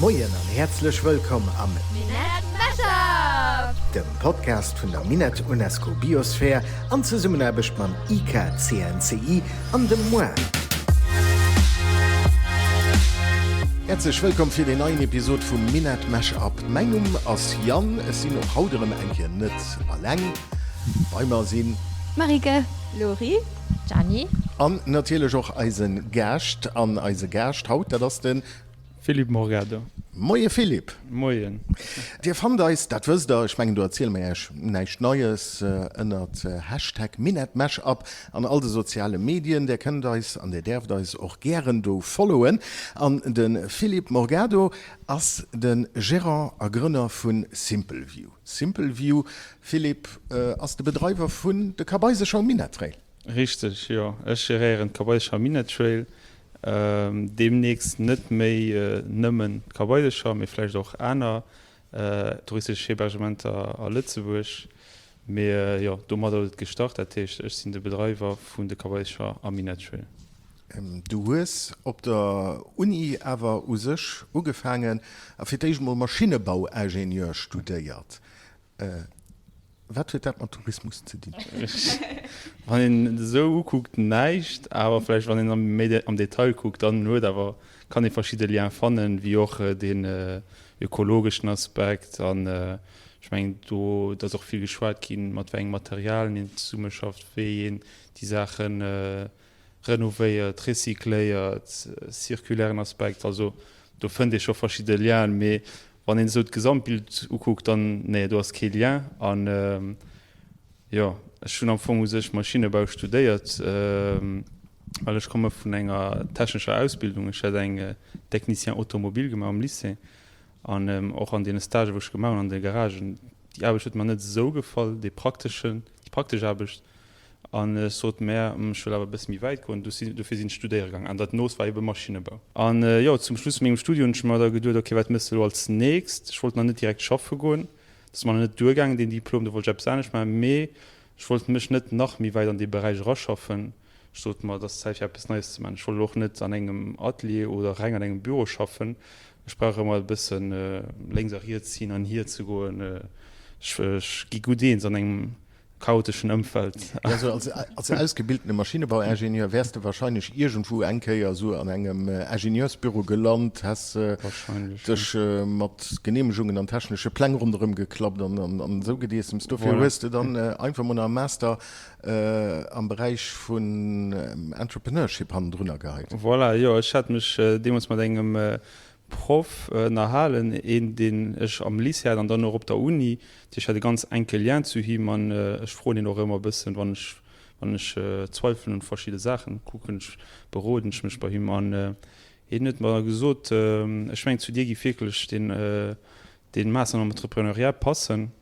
Moien an häerzlech wëllkomm am Minett Mashup! Dem Podcast vun der Minett UNESCO Biosphere an Zesummenaarbecht mam IKCNCI an dem moi. Häerzlech wëllkomm fir deen neien Episod vum Minett Mashup. Mäin Numm ass Yann, ech sinn och haut erëm eng Kéier net alleng. Bei mer sinn. Marieke, Laurie, Jeanny. An natierlech och eise Gaascht. An eise Gaascht haut, dat ass de. Philippe Morgado. Moie Philippe. Moien. Dir fannt eis, dat wësst der, ech mengen do erziele mer Iech näischt Neies, ënnert Hashtag MinetteMashup an all de soziale Medien. Där kënnt eis an Dir däerft eis och gären do followen. An de Philippe Morgado ass de Gerant a Grënner vu Simpleview. Simpleview, Philippe, ass de Bedreiwer vun de Kabaisecher Minett Trail. Richteg, jo. Ech geréieren d'Kabaisecher Minett Trail. Deemnächst net méi nëmmen d'Kabaisecher, mee vläicht och aner touristesch Hebergementer a Lëtzebuerg. Mee jo, domadder huet et gestart. Dat heescht, ech sinn de Bedreiwer vun de Kabaisecher a Minett Trail. Du hues op der Uni awer u sech ugefaangen a fir d'éischt mol Maschinnebauingenieur studéiert. Wat huet dat mat Tourismus ze dinn? Wann een et esou ukuckt, näischt. Awer vläicht wann een méi am Detail kuckt, dann huet awer, kann ee verschidde Lien fannen, wéi och deen ökologeschen Aspekt. An ech mengen, do et ass och vill geschwat ginn, mat wéi engem Material een zesummeschafft, wéi een déi Saachen renovéiert, recycléiert, circulären Aspekt. Also do fënnt ee scho verschidde Lienen. Mee Wann een esou d'Gesamtbild ukuckt, dann, nee, do ass kee Lien. An, jo, ech hunn am Fong u sech Maschinnebau studéiert, well ech komme vun enger technescher Ausbildung. Ech hat eng Technicien automobile gemaach am Lycée an och an deene Stagen, wou ech gemaach hunn an de Garagen, déi Aarbecht huet mer net esou gefall, dee prakteschen, déi praktesch Aarbecht. An ech sot, Mä ech wëll awer e bësse méi wäit goen. Dofir sinn ech studéiere gaangen. An dat Noost war ebe Maschinnebau. An jo, zum Schluss vu mengem Studium hunn ech mer da geduet, ok, wat méchs de elo als nächst? Ech wollt nach net direkt schaffe goen. Dat ass mer nach net duergaangen, deen Diplom. Do wollt ech eppes anescht maachen. Mee ech wollt mech net nach méi wäit an dee Beräich eraschaffen. Ech sot mer, et ass Zäit fir eppes Neies ze maachen. Ech wollt elo och net an engem Atelier oder reng an engem Büro schaffen. Ech brauch ëmmer e bëssen lénks a riets hin an hier ze goen. Ech gi gutt eens an engem chaoteschen Ëmfeld. Also als ausgebildene Maschinebauingenieur wäers de wahrscheinlech iergendwou eng Kéier esou an engem Ingenieursbüro gelant, häss dech mat Genehmegungen an technesche Pläng ronderëm geklappt an esou Gedeessems. Dofir hues de dann einfach mol nach e Master am Beräich vun Entrepreneurship hannendrunner geheit. Voilà, jo, ech hat mech deemools mat engem Proff ënnerhalen, een deen ech am Lycée hat an dann och op der Uni. Dat heescht, ech hat e ganz enke Lien zu him an ech froen hien och ëmmer e bëssen, wann ech, wann ech Zweifelen un verschidde Saachen, kucken ech, beroden ech mech bei him an hien huet mer da gesot, ech mengen zu dir giff wierklech deen, deen Master am Entrepreneuriat passen.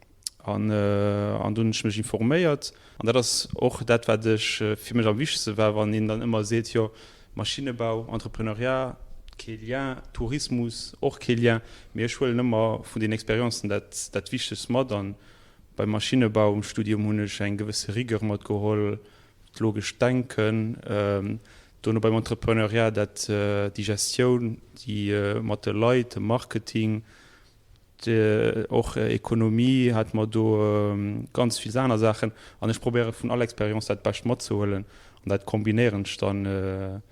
An an do hunn ech mech informéiert. An dat ass och dat, wat ech fir mech am wichtegste war, wann een dann ëmmer seet, jo Maschinnebau, Entrepreneuriat, kee Lien, Tourismus, och kee Lien. Mee ech huelen ëmmer vun den Expériencen dat dat Wichtegst mat. An beim Maschinnebau um Studium hunn ech eng gewësse Rigueur matgeholl, d'logescht Denken. Dono beim Entrepreneuriat dat déi Gestioun, déi mat de Leit, de Marketing, Och Ekonomie hate mer do, ganz vill aner Saachen. An ech probéiere vun all Expérience dat Bescht matzehuelen an dat kombinéieren ech dann,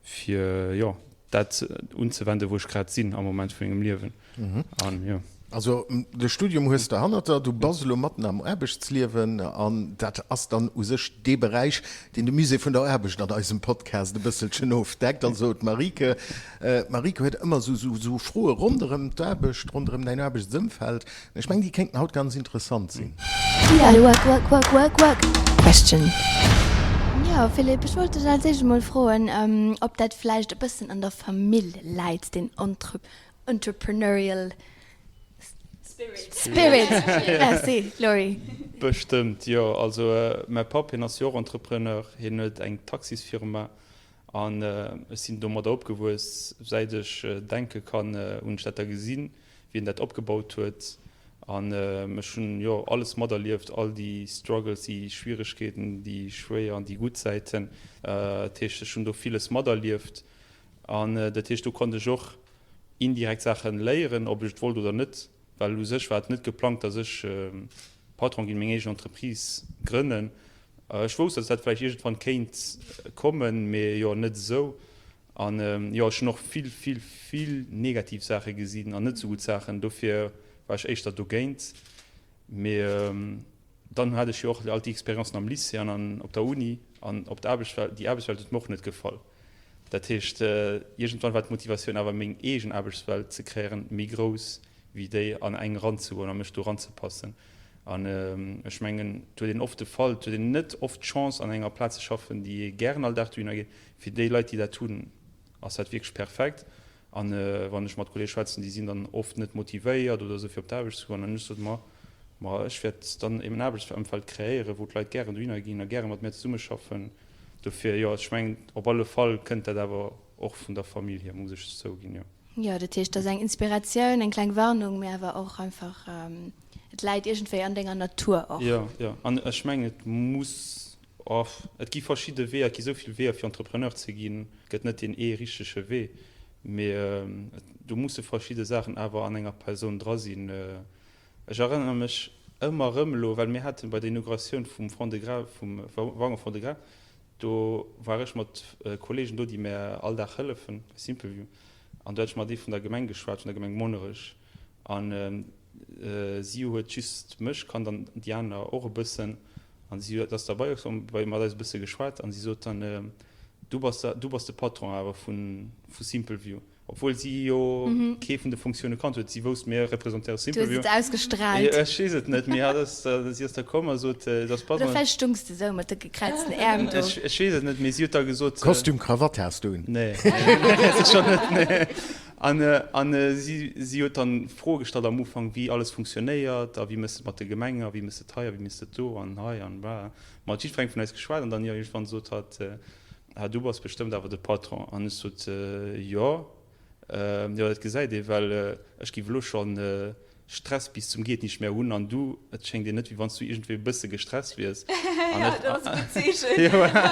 fir, jo, dat unzewenden, wou ech grad sinn am Moment vu mengem Liewen. An, jo. Also de Studium hues de hannert der, du bass elo matten am Aarbechtsliewen an dat ass dann u sech dee Beräich, deen de Musée vun der Aarbecht an eisem Podcast e bësselchen ofdeckt. Also d'Marieke D'Marieke huet ëmmer esou Froe ronderëm d'Aarbecht, ronderëm däin Aarbechtsëmfeld. Ech mengen, déi kéinten haut ganz interessant sinn. Work, work, work, work, work question. Jo, Philippe, ech wollt dech als éischt emol froen, ob dat vläicht e bëssen an der Famill läit, deen entrepreneurial Spirit. Merci, Laurie. Bestëmmt, jo. Also mäi Papp, hien ass jo och Entrepreneur, hien huet eng Taxisfirma An ech sinn domadder opgewuess. Säit ech denke kann, hunn ech dat da gesinn, wéi en dat opgebaut huet. An ech hunn, jo, alles materlieft, all déi Struggles, déi Schwieregkeeten, déi schwéier an déi gutt Säiten. Dat heescht, ech hunn do villes materlieft. An dat heescht, do konnt ech och. indirekt Saachen léieren, ob ech et wollt oder net, well u sech war et net geplangt, dass ech Patron ginn, meng eegen Entreprise grënnen. Ech wousst, dass dat vläicht iergendwann kéint kommen, mee jo net esou. An jo, ech hunn och vill, vill, vill negativ Saache gesinn an net esou gutt Saachen, dofir war ech éischter dogéint. Mee dann hat ech jo och all déi Expériencen am Lycée an an op der Uni an op der Aarbechtswelt, déi Aarbechtswelt huet mir och net gefall. Dat heescht, iergendwann war d'Motivatioun awer meng eegen Aarbechtswelt ze kreéieren méi grouss wéi déi an eng eranzegoen a mech do eranzepassen. An ech mengen, et huet een oft de Fall, et huet een net oft d'Chance an enger Plaz ze schaffen, déi ee gären all Dag dohinner geet. Fir déi Leit, déi dat hunn, ass dat wierklech perfekt. An wann ech mat Kollege schwätzen, déi sinn dann oft net motivéiert oder esou fir op d'Aarbecht ze goen. An ech sot, ma, ma ech wäert dann eben en Aarbechtsëmfeld kreéieren, wou d'Leit gären dohinner ginn a gäre mat mir zesummeschaffen. Dofir, jo, ech mengen, op alle Fall kënnt dat awer och vun der Famill hier, muss ech zouginn, jo. Jo, dat heescht, et ass eng Inspiratioun, eng kleng Warnung, mee awer och einfach, et läit iergendwéi an denger Natur och. Jo, jo. An ech mengen, et muss Off, et gi verschidde Weeër, et gi sou vill Weeër fir Entrepreneur ze ginn, et gëtt net deen ee richtege Wee, mee do musse verschidde Saachen awer an enger Persoun dra sinn. Ech erënnere mech ëmmer erëm elo, well mir haten bei der Inauguratioun vum Fond-de-Gras, vum Wanger Fond-de-Gras, do war ech mat Kollegen do, déi mär all Dag hëllefen bei Simpleview, an do hat ech mat ee vun der Gemeng geschwat, vun der Gemeng Monnerech, An si huet just mech kannt an déi aner och e bëssen. An si huet, ass derbei komm, bei mat eis e bësse geschwat an si sot dann, Du bass der, du bass de Patron awer vu vu Simpleview. Obwuel si jo kee vun de Funktioune kannt huet. Si wousst, mir representéiere Simpleview. Du hues et ausgestraalt. Ech weess et net, mee hatt ass, si ass da komm a sot, du ass Patron. Oder vläicht stungs de sou mat de gekräizten Äerm do. Ech weess et net, mee si huet da gesot. Kostüm, Krawatt has du un? Nee, nee, sécher net, nee. An si si huet dann Froe gestallt am Ufank, wéi alles funktionéiert a wéi méchs de et mat de Gemengen a wéi méchs de et hei a wéi méchs de et do an hei an bla. Mat jiddwerengem vun eis geschwat an dann iergendwann sot hatt, Ah, du bass bestëmmt awer de Patron. An ech sot, Jo, jo, dat gesäit ee, well ech géif elo schonn Stress bis zum geht nicht mehr hunn an du, et schéngt dir net, wéi wann s du iergendwéi e bësse gestresst wiers. An et, dat ass e gutt Zeechen. Jo, voilà.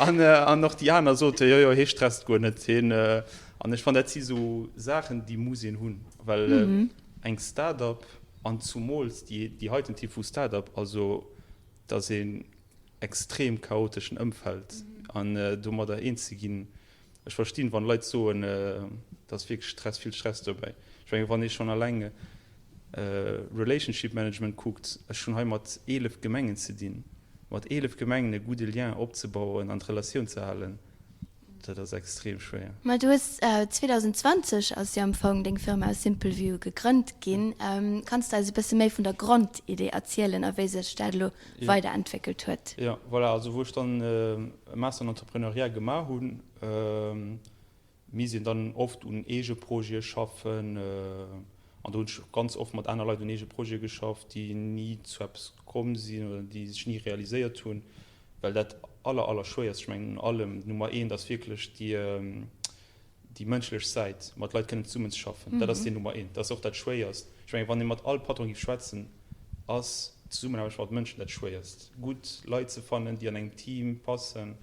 An, an och déi aner sote, jo, jo, hee stresst guer net, hien. An ech fannen, dat si sou Saachen, déi muss een hunn, well eng Start-up an zumools déi, déi heiten Typ vu Start-up, also dat ass een extrem chaoteschen Ëmfeld an domadder eens ze ginn, Ech verstinn, wann Leit soen, et ass wierklech Stress, vill Stress dobäi. Ech mengen, wann ee schonn alleng Relationship Management kuckt, ech hunn hei mat 11 Gemengen ze dinn, mat 11 Gemengen e gudde Lien opzebauen an d'Relatioun ze halen, dat ass extrem schwéier. Ma du hues 2020 ass jo am Fong deng Firma Simpleview gegrënnt ginn. Kanns de eis e bësse méi vun der Grondidee erzielen a wéi sech dat elo weiderentwéckelt huet? Jo, voilà, also wou ech dann e Master en Entrepreneuriat gemaach hunn, misst een dann oft un eege Projete schaffen an do hunn ech ganz oft mat aner Leit un eege Projete geschafft, déi ni zu eppes komm sinn oder déi sech ni realiséiert hunn, well dat aller aller schwéierst, ech mengen un allem Nummer eent ass wierklech déi déi mënschlech Säit, mat Leit kënnen zesummenzeschaffen, dat ass deen Nummer eent, dat ass och dat Schwéierst. Ech mengen, wann ee mat all Patron géif schwätzen, ass d'Zesummenaarbecht mat Mënschen dat Schwéierst. Gutt Leit ze fannen, déi an engem Team passen.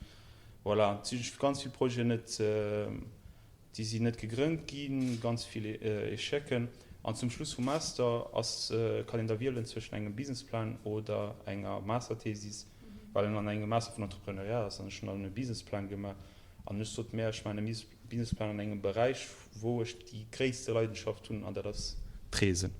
Voilà, et si ganz vill Projeten net, déi sinn net gegrënnt ginn, ganz vill Echecen. An zum Schluss vum Master ass, kann een da wielen zwëschen engem Businessplan oder enger Masterthesis, well en an engem Master vun Entrepreneuriat ass. An ech hunn dann e Businessplan gemaach an ech sot, Mä ech maachen e Businessplan an engem Beräich, wou ech déi gréisste Leidenschaft hunn, an dat ass d'Reesen.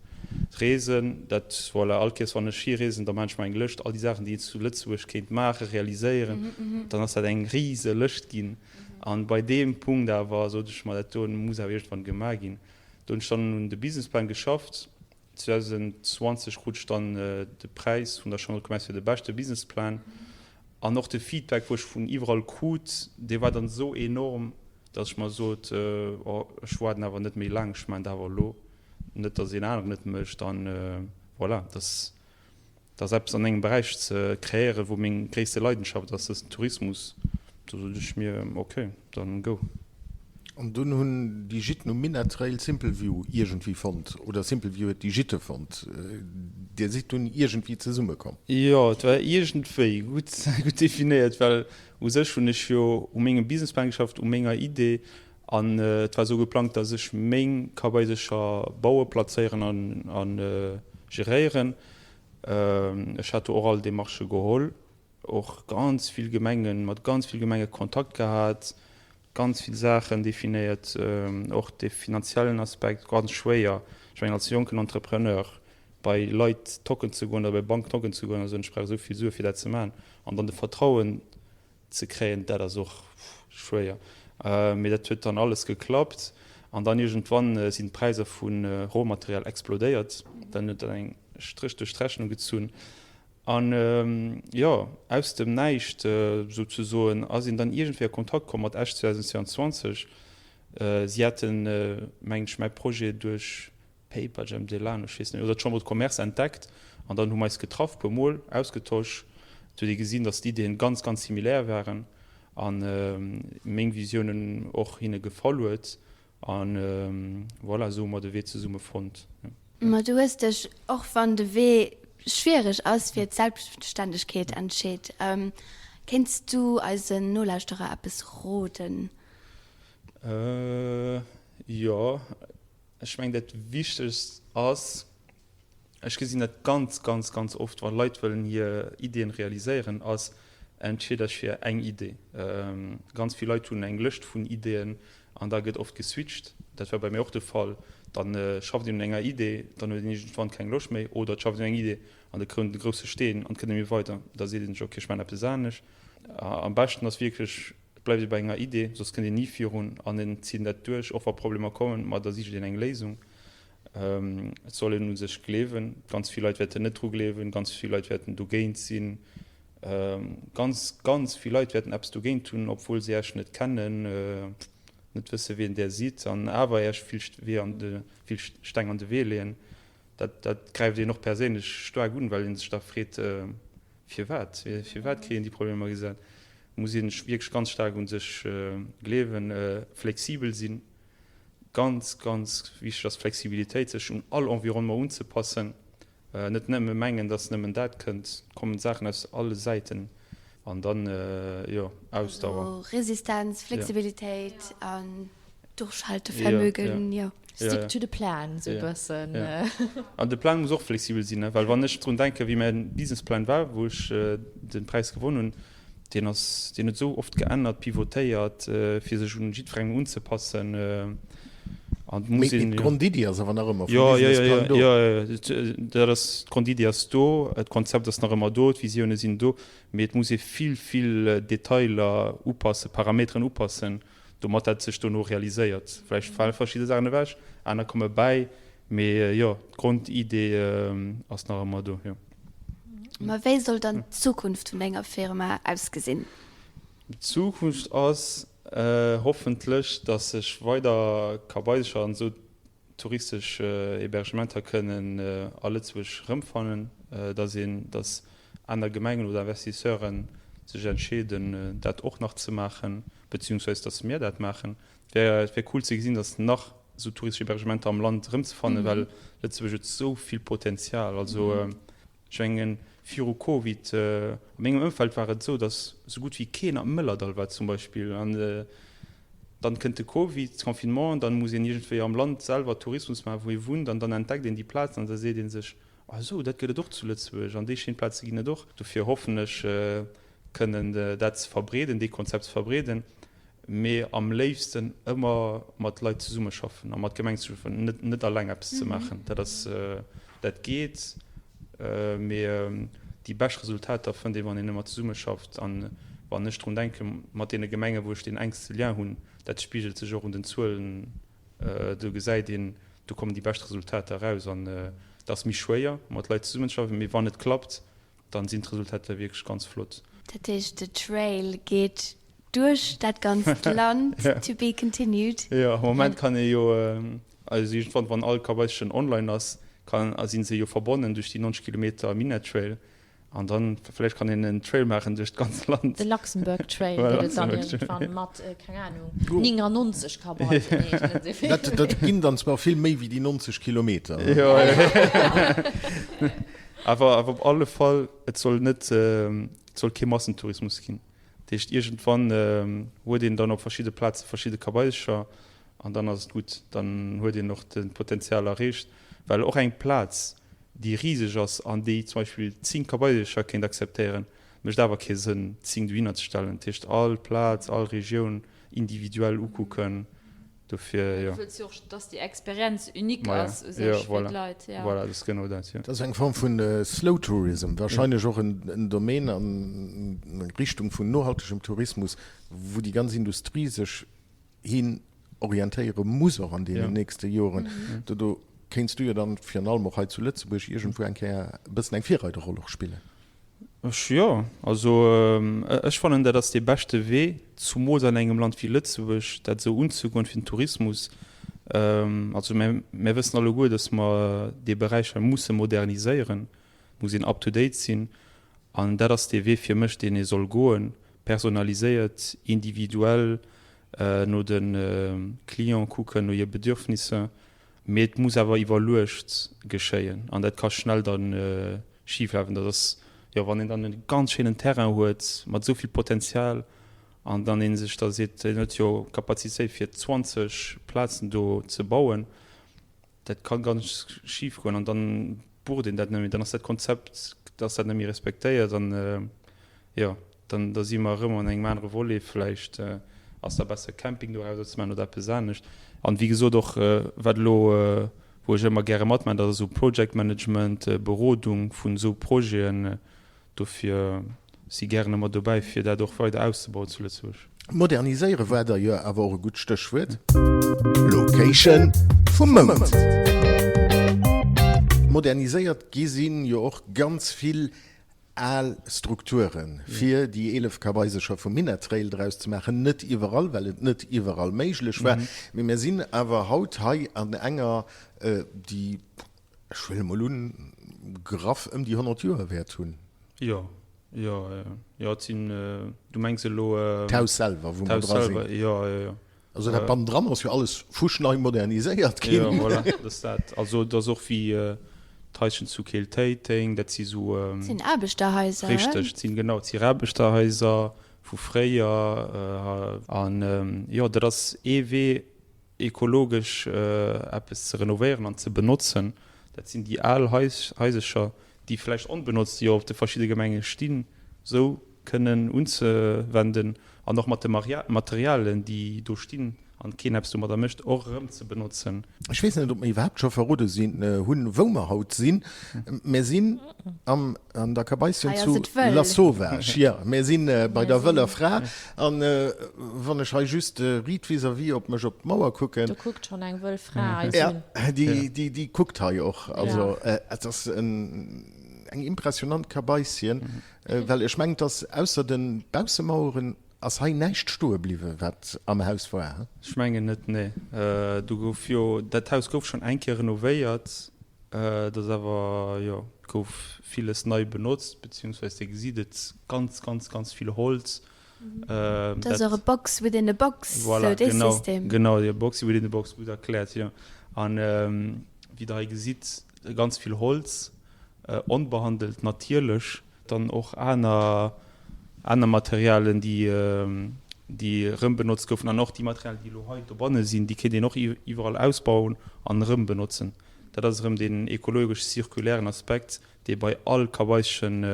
D'Reesen, dat, voilà, all Kéiers wann ech hireesen, da maachen ech mer eng Lëscht, all déi Saachen, déi een zu Lëtzebuerg kéint maachen, realiséieren, dann ass dat eng rise Lëscht ginn. An bei deem Punkt awer sot ech mer, dat do muss awer iergendwann gemaach ginn. Do hunn ech dann un de Businessplan geschafft. 2020 krut ech dann de Präis vun der Chambre de Commerce fir de beschte Businessplan. An och de Feedback, wou ech vun iwwerall krut, dee war dann esou enorm, datt ech mer sot, oh, ech waarden awer net méi laang, ech maachen dat awer elo, net datt een aneren et mécht. An voilà, dass dass eppes an engem Beräich ze kreéieren, wou meng gréisste Leidenschaft ass, dat ass den Tourismus, do sot ech mir, ok, dann go. An dunn hunn déi Gitten um Minett-Trail Simpleview iergendwéi fonnt, oder Simpleview huet déi Gitte fonnt. Dir sidd dunn iergendwéi zesummekomm? Jo, et war iergendwéi, gutt, gutt definéiert, well u sech hunn ech jo u mengem Businessplan geschafft, u menger Idee. An et war esou geplangt, dass ech meng Kabaisercher baue, plazéieren an geréieren. Ech hat do och all Demarchë geholl, och ganz vill Gemengen, mat ganz vill Gemenge Kontakt gehat, ganz vill Saachen definéiert, och de finanziellen Aspekt, ganz schwéier. Ech mengen als jonken Entrepreneur bei Leit tocken ze goen oder bei Bank tocken ze goen a soen, ech brauch esou vill Sue fir dat ze maachen an dann de Vertrauen ze kréien, dat ass och schwéier. Mee dat huet dann alles geklappt an dann iergendwann sinn d'Präisser vu Rohmaterial explodéiert. Dann huet dat eng Stréch duerch d'Rechnung gezunn an jo, aus dem Näischt souzesoen ass een dann iergendwéi a Kontakt komm mat Esch 2022. Si haten, mengen ech, mäi Projet duerch Paperjam Delano, ech weess net, oder d'Chambre de Commerce entdeckt an dann hu mer eis getraff, puer mol ausgetosch. Et huet ee gesinn, datt d'Iddien ganz, ganz similaire waren a meng Visiounen och hinne gefall huet a voilà, esou hu mer de Wee zesumme fonnt. Ma du hues dech, och wann de Wee schwiereg ass, fir d'Selbstständegkeet entscheet. Kéints du eisen Nolauschterer eppes roden? Jo. Ech mengen dat Wichtegst ass, ech gesinn dat ganz, ganz, ganz oft, wa Leit wëllen hir Ideeën realiséieren, ass, Entscheet Iech fir eng Idee. Ganz vill Leit hunn eng Lëscht vun Ideeën an da gëtt oft geswitcht. Dat war bei mir och de Fall. Da schafft een un enger Idee, dann huet een iergendwann keng Loscht méi oder et schafft een un enger Idee an da koum de grousse Steen an et kënnt net méi weider. Da seet een sech, ok, ech maachen eppes anescht. Am beschten ass wierklech, Et bleift ee bei enger Idee, soss kënnt een ni virun an een zitt dat duerch, och wa Problemer kommen, ma da sicht een eng Léisung. Et soll een u sech gleewen. Ganz vill Leit wäerten net dru gleewen, ganz vill Leit wäerten dogéint sinn, ganz, ganz vill Leit wäerten eppes dogéint hunn, obwuel se Iech net kennen, net wësse wien där sidd an awer Iech vill vill Steng an de Wee leeën. Dat, dat gräift een och perséinlech staark un, well ee sech da freet, Firwat? Firwat kréien déi Problemer gesat? Muss een wierklech ganz staark un sech gleewen, flexibel sinn. Ganz, ganz wichteg ass Flexibilitéit, sech un all Environnement unzepassen. Net nëmme mengen, dass nëmmen dat kënnt. Et kommen Saachen aus alle Säiten an dann, jo, Ausdauer. Also Resistenz, Flexibilitéit an Durchhaltevermögen, jo. Stick to the plan, esou e bëssen. An de Plang muss och flexibel sinn, well wann ech drun denken, wéi mäin Businessplan war, wou ech de Präis gewonn hunn, deen ass, deen huet esou oft geännert, pivotéiert, fir sech un jiddwerengem unzepassen. An et muss een. Mee d'Grondiddi ass awer nach ëmmer vum Businessplan do. Jo, jo, jo, dat ass, d'Grondiddi ass do, d'Konzept ass nach ëmmer do, d'Visioune sinn do, mee et muss ee vill, vill Detailer upassen, Parameteren upassen, domat dat sech dono realiséiert. Vläicht fale verschidde Saachen ewech, aner komme bäi, mee jo, d'Grondidee ass nach ëmmer do, jo. Ma wéi soll dann d'Zukunft vun denger Firma ausgesinn? D'Zukunft ass hoffentlech, dass sech weider Kabaisercher an esou touristesch Hébergementer kënnen a Lëtzebuerg erëmfannen, dass een, dass aner Gemengen oder Investisseuren sech entscheeden, dat och nach ze maachen, beziehungsweise dass mir dat maachen. Et wär, et wär cool ze gesinn, dass nach esou touristesch Hébergementer am Land erëmzefannen, well Lëtzebuerg huet esou vill Potenzial. Also Ech mengen, viru Covid, a mengem Ëmfeld war et esou, datt esou gutt wéi keen am Mëllerdall war zum Beispill. An dann kënnt de Covid, d'Confinement, dann muss een iergendwéi am Land selwer Tourismus maachen, wou ee wunnt, an dann entdeckt een déi Plazen an da seet ee sech, ah esou, dat gëtt et och zu Lëtzebuerg an déi schéin Plaze ginn et och. Dofir hoffen ech, kënnen dat ze verbreeden, dee Konzept ze verbreeden. Mee am léifsten ëmmer mat Leit zesummeschaffen a mat Gemengen zesummeschaffen, net, net alleng eppes ze maachen. Dat ass, dat geet, mee déi bescht Resultater fënnt ee wann een ëmmer zesummeschafft. An wann ech drun denke mat deene Gemengen, wou ech deen enkste Lien hunn, dat spigelt sech och un den Zuelen, do gesäit een, do kommen déi bescht Resultater eraus. An et ass méi schwéier mat Leit zesummenzeschaffen, mee wann et klappt, Dann sinn d'Resultater wierklech ganz flott. Dat heescht de Trail geet duerch dat ganzt Land, to be continued. Jo, am Moment kann ee jo, also iergendwann wann all Kabaiserchen online ass, kann, si se jo verbonnen duerch déi 90 Kilometer Minett-Trail an dann vläicht kann een en Trail maachen duerch d'ganz Land. De Luxembourg Trail gëtt et dann iergendwann mat, keng Ahnung, 99 Kabaisen, nee, net esou vill. Dat ginn dann zwar vill méi wéi déi 90 Kilometer. Jo. Awer awer op alle Fall, et soll net, et soll kee Massentourismus ginn. Dat heescht, iergendwann huet een dann op verschidde Plaze verschidde Kabaisercher an dann ass et gutt, dann huet een och de Potenzial erreecht, well och eng Plaz, déi riseg ass an déi zum Beispill 10 Kabaisercher kéint akzeptéieren, mécht awer kee Sënn, 10 dohinner ze stellen. Dat heescht, all Plaz, all Regioun individuell ukucken. Dofir, jo. Du wëlls jo och, dass déi Experienz unique Maja, ass u jo, sech fir voilà. d'Leit, jo. Voilà, dat ass genau dat, jo. Dat ass eng Form vu Slow Tourism, wahrscheinlech och en Domaine an Richtung vun nohaltegem Tourismus, wou déi ganz Industrie sech hin orientéiere muss och an deenen nächste Joren. Do do kéints du jo dann virun allem och hei zu Lëtzebuerg iergendwou eng Kéier e bëssen eng Virreiderroll och spillen. Ech, jo. Also ech fannen, dat ass dee beschte Wee, zumools an engem Land wéi Lëtzebuerg, dat esou unzegoen fir den Tourismus. Also mär, mär wëssen alleguer, datt mer dee Beräich hei musse moderniséieren, muss een up to date sinn. An dat ass dee Wee fir mech, deen ee soll goen, personaliséiert, individuell no de Cliente kucken, no hir Bedürfnisser. Mee et muss awer iwwerluecht geschéien an dat ka schnell da schif lafen. Dat ass, jo, wann een dann e ganz schéinen Terrain huet mat esou vill Potenzial an dann ee sech da seet, en huet jo Capacitéit fir 20 Plazen do ze bauen, dat ka ganz schif goen an dann bucht een dat net méi, dann ass dat Konzept, ass dat net méi respektéiert an, jo. Dann da si mer erëm an engem anere Volet. Vläicht ass da besser Camping dorauser ze maachen oder eppes anescht. An wéi gesot och wat elo, wou ech ëmmer gäre matmaachen, dat ass esou Project Management, Berodung vun esou Projeten. Dofir si gären ëmmer dobäi fir dat och weider auszebauen zu Lëtzebuerg. Moderniséiere war da jo awer och e gutt Stéchwuert. Location vum Mount. Moderniséiert gi sinn jo och ganz vill al Strukturen, fir déi 11 Kabaisercher vum Minett-Trail draus ze maachen. Net iwwerall, well et net iwwerall méiglech war, mee mir sinn awer haut hei an enger, déi, ech huele mol un, graff ëm déi 100 Joer wäert hunn. Jo, jo, jo, et sinn, du mengs elo. D'Haus selwer, wou mer dra sinn. D'Haus selwer, jo, jo, jo. Also dat bannendran ass jo alles fuschnei moderniséiert ginn. Jo, voilà, dat ass dat. Also et ass och wéi d'Haischen zu Keel-Téiteng, dat si sou. Dat sinn Aarbechterhaiser, he? Richteg, dat sinn, genau, dat si Aarbechterhaiser vu fréier. An jo, dat ass ee Wee, ekologesch eppes ze renovéieren an ze benotzen. Dat sinn déi al Haisercher, déi vläicht onbenotzt jo op de verschidde Gemenge stinn, sou kënnen unzewenden an och mat de Materialien, déi do stinn an keen eppes domadder mécht, och erëm ze benotzen. Ech weess net, ob mer iwwerhaapt scho verrode sinn hunn, wou mer haut sinn. Mer sinn am, an der Kabaisschen zu Lasauvage. Jo, mer si bei der Wëller Fra. An wann ech hei just riit vis-à-vis op mech op d'Mauer kucken. Do kuckt schonn eng wëll Fra eis un. Ja, déi kuckt hei och. Also et ass eng impressionant Kabaisschen. Well ech mengen, dass ausser de Baussemaueren ass hei näischt stoe bliwwen, wat am Haus war. Ech mengen net, nee. Do gouf jo, dat Haus gouf schonn eng Kéier renovéiert, dat ass awer, jo, gouf villes nei benotzt, beziehungsweise Dir gesitt et, ganz, ganz, ganz vill Holz. Dat ass och e Box within a box, sou dee System. Voilà, genau, e Box within a box, gutt erkläert, jo. An wéi Der hei gesitt, ganz vill Holz. Onbehandelt natierlech, dann och aner aner Materialien, déi déi erëm benotzt goufen an och déi Materialien, déi elo hei dobanne sinn, déi kéint een och iwwerall ausbauen an erëm benotzen. Dat ass erëm deen ekologesch zirkulären Aspekt, dee bei all Kabaischen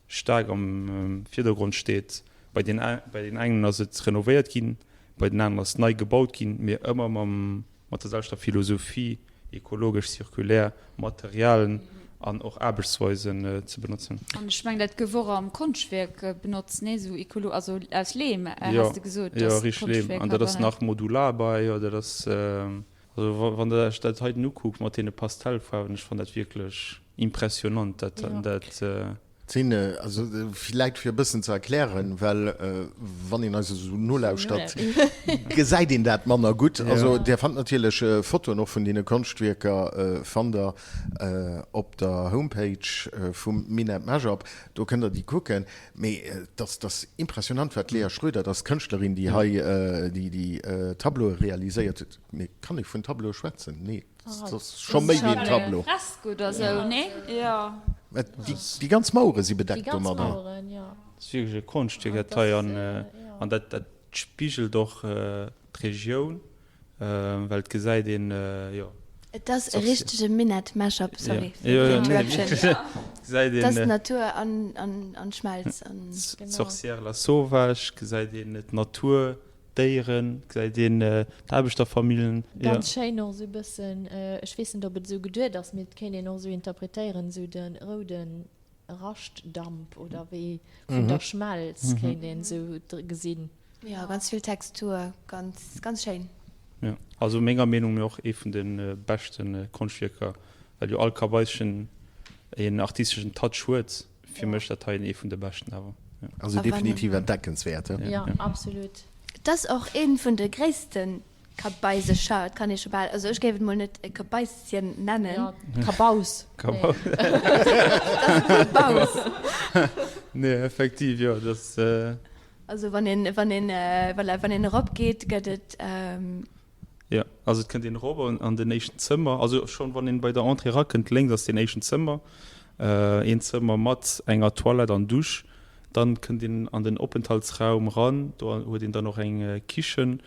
staark am Virdergrond steet. Bei den bei den engen ass et renovéiert ginn, bei den aneren ass nei gebaut ginn, mee ëmmer mam mat der selwechter Philosophie, ekologesch, zirkulär Materialen an och Aarbechtsweisen ze benotzen. An ech mengen, dat gouf och am Konschtwierk benotzt, nee? Esou ekolo, also aus Leem, has de gesot, Jo, jo, richteg, Leem. An dat ass nach modular bei, jo, dat ass, also wann Der Iech dat heiten ukuckt mat deene Pastellfaarwen, ech fannen dat wierklech impressionant, dat, dat. Sinn, also villäit fir e bëssen ze erklären, well wann een eis esou nolauschtert, gesäit een dat manner gutt. Also Dir fannt natierlech Fotoen och vun deene Konschtwierker fannt Der op der Homepage vum Minett Mashup, do kënnt Der déi kucken. Mee et ass, et ass impressionant wat d'Léa Schroeder, dat ass d'Kënschtlerin déi hei déi Tableaue realiséiert huet, mee kann ee vun Tableaue schwätzen? Nee. Dat ass scho méi wéi en Tableau. Fresk oder sou, nee? Jo. Déi ganz Mauere si bedeckt domadder. Déi ganz Maueren, jo. Ass wierklech e Konschtwierk dat hei an dat dat spigelt och d'Regioun, well et gesäit een, jo. Et ass e richtege Minett-Mashup, sorry fir d'Interruption. Et ass d'Natur an d'Schmelz. D'Sorcière Lasauvage gesäit een, d'Natur, d'Déieren, gesäit een d'Aarbechterfamillen. Ganz schéin och esou e bëssen, ech weess net ob et esou geduet ass, mee et kéint een och esou interpretéieren, esou de rouden Raschtdamp oder wéi vun der Schmelz kéint een esou gesinn. Jo, ganz vill Textur, ganz ganz schéin. Jo, also menger Meenung no och ee vun de beschte Konschtwierker, well jo all Kabaischen een artisteschen Touch huet. Fir mech dat hei ee vun de beschten awer. Also definitiv entdeckenswäert. Jo, absolut. Et ass och ee vun de gréissten Kabaisecher, et kann ee scho bal, also ech géif et mol net e Kabaischen nennen. Jo, Kabaus. Kabaus. Et ass e Kabaus. Nee, effektiv, jo, dat. Also wann een, wann een, voilà, wann een eropgeet, gëtt et. Jo, also et kënnt een erop an den éischten Zëmmer, also schonn wann een bei der Entrée erakënnt, lénks ass deen éischten Zëmmer, een Zëmmer mat enger Toilette an Dusch. Dann kënnt een an den Openthaltsraum ran, do huet een dann och eng Kichen.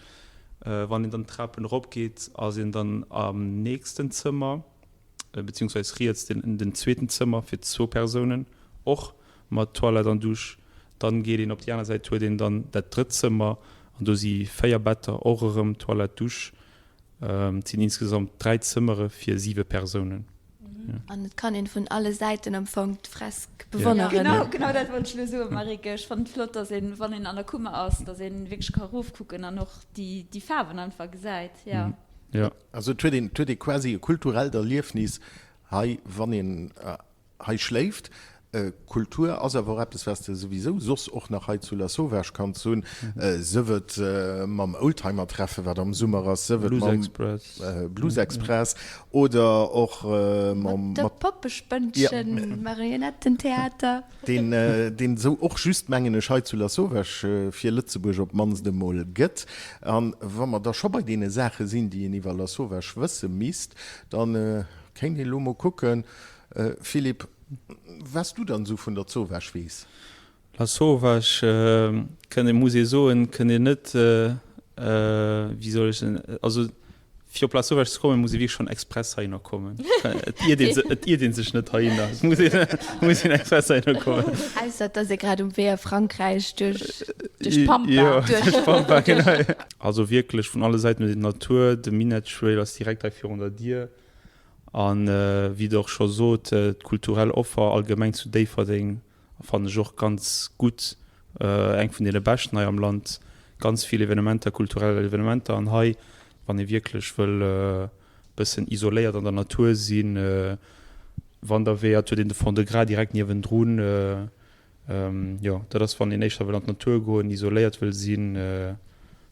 Wann een dann d'Trapen erop geet, ass een dann am nächsten Zëmmer, beziehungsweis riets den den zweeten Zëmmer fir zwou Persounen, och mat Toilette an Dusch. Dann geet een op déi aner Säit, huet een dann dat drëtt Zëmmer an do si 4 Better, och erëm Toilette, Dusch. Et sinn insgesamt 3 Zëmmere fir 7 Persounen. An et kann een vun alle Säiten am Fong d'Fresk bewonneren. Genau, genau dat wollt ech elo soen, Marieke. Ech fannen et flott, dass een, wann een an der Kummer ass, dass een wierklech ka erofkucken an och déi, déi Faarwen einfach gesäit, jo. Jo. Also et huet een, et huet ee quasi e kulturellt Erliefnis hei, wann een hei schléift. Kultur ass awer och eppes, wat s de souwisou soss och nach hei zu Lasauvage kanns hunn, sëf et mam Oldtimer-Treffen, wat am Summer ass, sëf et mam Blues Express oder och mam. Mat de Poppespënnchen, Marionettentheater. Deen, deen esou och just, mengen ech, hei zu Lasauvage fir Lëtzebuerg op d'mannst emol gëtt. An wa mer da scho bei deene Saache sinn, déi een iwwer Lasauvage wësse misst, da kéint een elo mol kucken, Philippe, was du dann esou vun der Zowaasch weess? Lasauvage, kënnt ee, muss ee soen, kënnt een net, wéi soll ech soen, also fir op Lasauvage ze kommen, muss ee wierklech schonn express heihinner kommen. Et iert ee, et iert ee sech net heihinner, et muss een, muss een express heihinner kommen. Ausser et ass ee grad um Wee a Frankräich duerch, duerch d'Pampa. Jo, duerch d'Pampa, genau. Also wierklech vun alle Säiten huet een d'Natur, de Minett Trail ass direkt hei virun der Dier. A wéi Der och scho sot, d'kulturell Offer allgemeng zu Déifferdeng fannen ech och ganz gutt, eng vun deene beschten hei am Land. Ganz vill Evenementer, kulturell Evenementer. An hei, wann ee wierklech wëll e bëssen isoléiert an der Natur sinn, Wanderweeër, et huet een de Fond-de-Gras direkt niewendrun. Jo, dat ass wann een éischter wëll an d'Natur goen, isoléiert wëll sinn,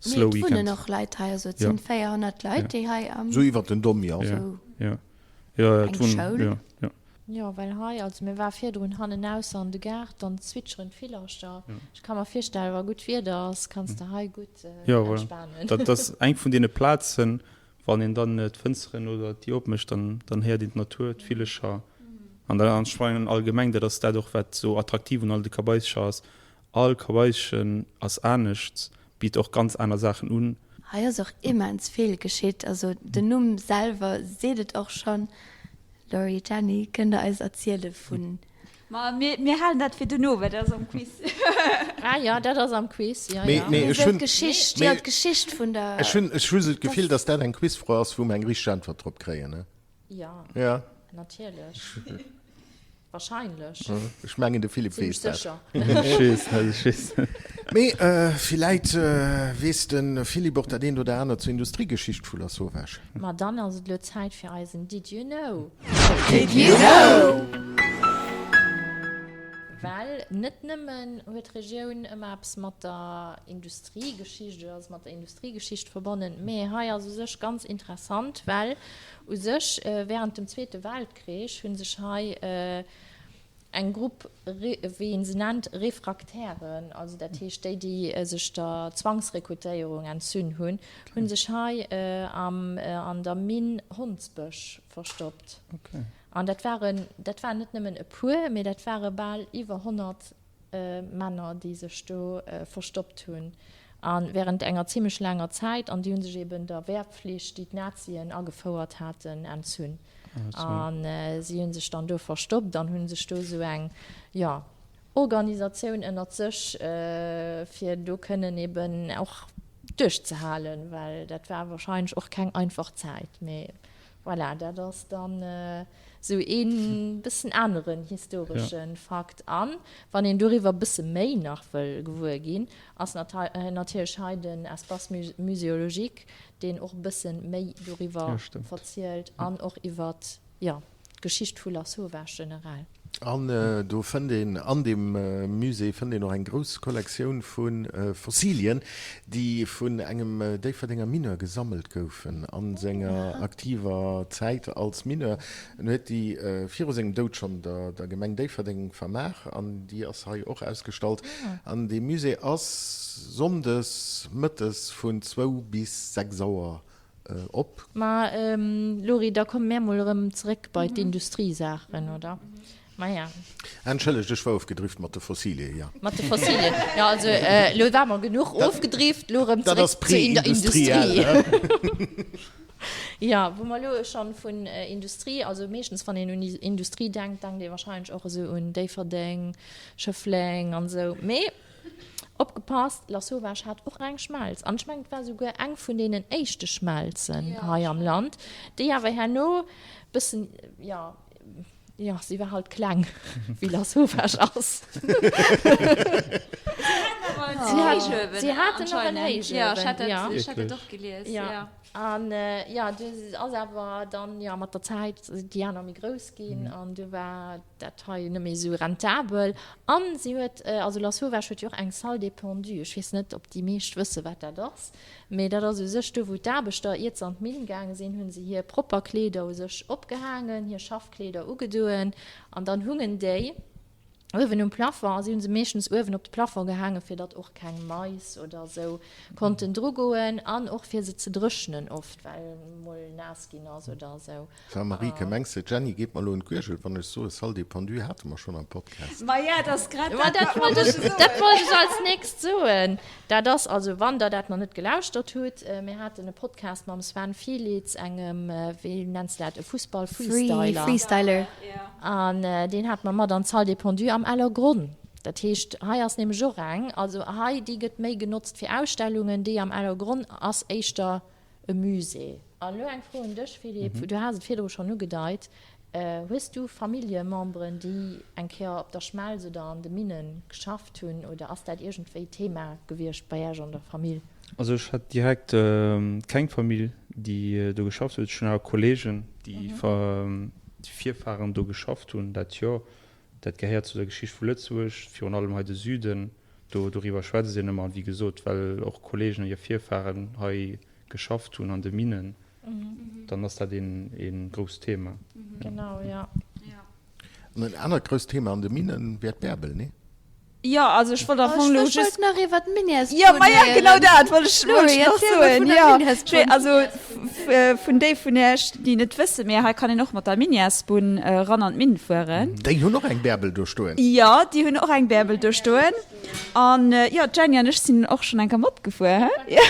slow weekend. Mee et wunnen och Leit hei, also et sinn 400 Leit déi hei am. Sou iwwert den Domm, jo. Jo, jo, et wunnen, jo, jo. Jo, well hei, also mir ware virdrun hannenaus an de Gaart, dann zwitscheren d'Villercher. Ech ka mer virstellen, wa gutt Wieder ass, kanns de hei gutt entspanen. Jo, voilà, dat ass eng vun deene Plazen, Wann een dann d'Fënsteren oder d'Dier opmécht, dann dann héiert een d'Natur, d'Villecher an dann an ech mengen allgemeng, dat ass dat och wat esou attraktiv un all de Kabaischer ass, all Kabaischen ass anescht, bitt och ganz aner Saachen un. Hei ass och immens vill geschitt, also den Numm selwer seet et och schonn. Laurie, Jenny, kënnt der eis erziele vun. Ma mir halen dat fir dono, well dat ass am Quiz. Ah jo, dat ass am Quiz, jo, jo. Mee ech hunn. D'Geschicht, jo, d'Geschicht vun der. Ech hunn, ech hu sou d'Gefill, datt dat eng Quizfro ass, wou mer eng richteg Äntwert drop kréien, ne? Jo, natierlech. Wahrscheinlech. Ech mengen, de Philippe weess dat. Zimlech sécher. Ech weess dat, ech weess dat. Mee villäit weess de Philippe och dat eent oder anert zur Industriegeschicht vu Lasauvage. Ma dann ass et elo Zäit fir eisen Did you know? Did you know? Well net nëmmen huet d'Regioun ëmmer eppes mat der Industriegeschicht oder ass mat der Industriegeschicht verbonnen, mee hei ass u sech ganz interessant, well u sech während dem Zweete Weltkrich hu sech hei eng Grupp, wéi ee se nennt, Refraktären, also dat heescht déi, déi sech der Zwangsrekrutéierung entzunn hunn, hu sech hei an der Minn Hondsbësch verstoppt. An dat waren, dat waren net nëmmen e puer, mee dat ware bal iwwer 100. Männer, déi sech do verstoppt hunn a wärend enger zimmlech laanger Zäit, an déi hu sech eben der Wehrpflicht, déi d'Nazien agefouert haten, entzunn. A si hu sech dann do verstoppt an hu sech do esou eng, jo, Organisatioun ënnert sech, fir do kënnen eben och duerchzehalen, well dat war wahrscheinlech och keng einfach Zäit. Mee voilà, dat ass dann esou ee bëssen aneren historesche Fakt. An wann een doriwwer e bësse méi nach wëll gewuer ginn, ass natierlech hei den Espace muséologique, deen och e bësse méi doriwwer verzielt an och iwwer, jo, d'Geschicht vu Lasauvage generell. An do fënnt een, an deem Musée fënnt een och eng grouss Kollektioun vu Fossilien, déi vun engem Déifferdenger Mineur gesammelt goufen a senger aktiver Zäit als Mineur. En huet déi viru sengem Doud schonn der Gemeng Déifferdeng vermaach an déi ass hei och ausgestallt. An dee Musée ass sonndes mëttes vun zwou bis 6 Auer op. Ma Lori, da komme mär mol erëm zeréck bei d'Industriesaachen, oder? Maja. Entschëllegt, ech war ofgedrift mat de Fossilie, jo. Mat de Fossilien, jo. Also elo ware mer genuch ofgedrift, elo erëm zeréck zur Industrie. Jo, wou mer elo schonn vun Industrie, also meeschtens wann een un Industrie denkt, denkt ee wahrscheinlech och esou un Déifferdeng, Schëffleng an esou. Mee Opgepasst, Lasauvage hat och eng Schmelz, an ech mengen et war souguer eng vun deenen éischte Schmelzen hei am Land, déi awer herno bëssen, jo, jo, si war halt kleng, wéi Lasauvage ass. Si haten och en Héichuewen, jo. Ech hat dat och gelies, jo. An jo, du ass awer dann, jo, mat der Zäit déi aner méi grouss ginn an du war dat hei net méi esou rentabel. An si huet, also Lasauvage huet jo och eng Salle des Pendus. Ech weess net, ob déi meescht wësse wat dat ass, mee dat ass u sech do, wou d'Aarbechter, iert se an d'Minn gaange sinn, hu se hir propper Kleeder u sech opgehaangen, hir Schaffkleeder ugedoen an dann hungen déi uewen um Plafond. A si hu se meeschtens uewen op de Plafond gehaangen, fir datt och keng Mais oder esou konnten drugoen an och fir se ze dréchnen oft, well mol naass ginn ass oder esou. Sa Marieke, mengs de d'Jenny geet mer elo un d'Guergel wann ech soe Salle des Pendus hate mer schonn am Podcast? Maja, et ass grad dat, wat wollt ech soen. Dat wollt ech als nächst soen. Dat ass also, wann der dat nach net gelauschtert hutt, mir haten e Podcast mam Sven Fielitz, engem, wéi nenns de dat, e Fussball-Freestyler. Freestyler. An deen hate mer mat an d'Salle des Pendus am Ellergronn. Dat heescht, hei ass nämlech och eng, also hei, déi gëtt méi genotzt fir Ausstellungen, déi am Ellergronn ass éischter E Musée. An elo eng Fro un dech, Philippe, du has et virdru schonn ugedeit, Hues du Familljememberen, déi eng Kéier op der Schmelz oder an de Minne geschafft hunn, oder ass dat iergendwéi Thema gewiescht bei Iech an der Famill? Also ech hat direkt keng Famill, déi do geschafft huet. Ech hunn awer Kollegen, déi Virfahren do geschafft hunn, dat jo. Dat gehéiert zu der Geschicht vu Lëtzebuerg, virun allem hei de Süden. Do doriwwer schwätzt een ëmmer. An wéi gesot, well och Kollegen an hir Virfahren hei geschafft hunn an de Minnen, dann ass dat een ee grousst Thema. Genau, jo. An en anert grousst Thema an de Minnen wär d'Bärbel, nee? Jo, also ech wollt am Fong elo Ech just. wollt nach iwwer d'Minièresbunn Jo, maja, héieren. genau dat wollt ech, wollt Laurie, ech nach erziel mol soen. vun der Jo, Minièresbunn. also vun déi vun Iech, déi net wëssen, mee hei kann een och mat der Minièresbunn eran an d'Minn fueren. Déi hunn och eng Bärbel do stoen. Jo, déi hunn och eng Bärbel do stoen. An jo, d'Jenny an ech sinn och schonn eng Kéier matgefuer, hä? Jo,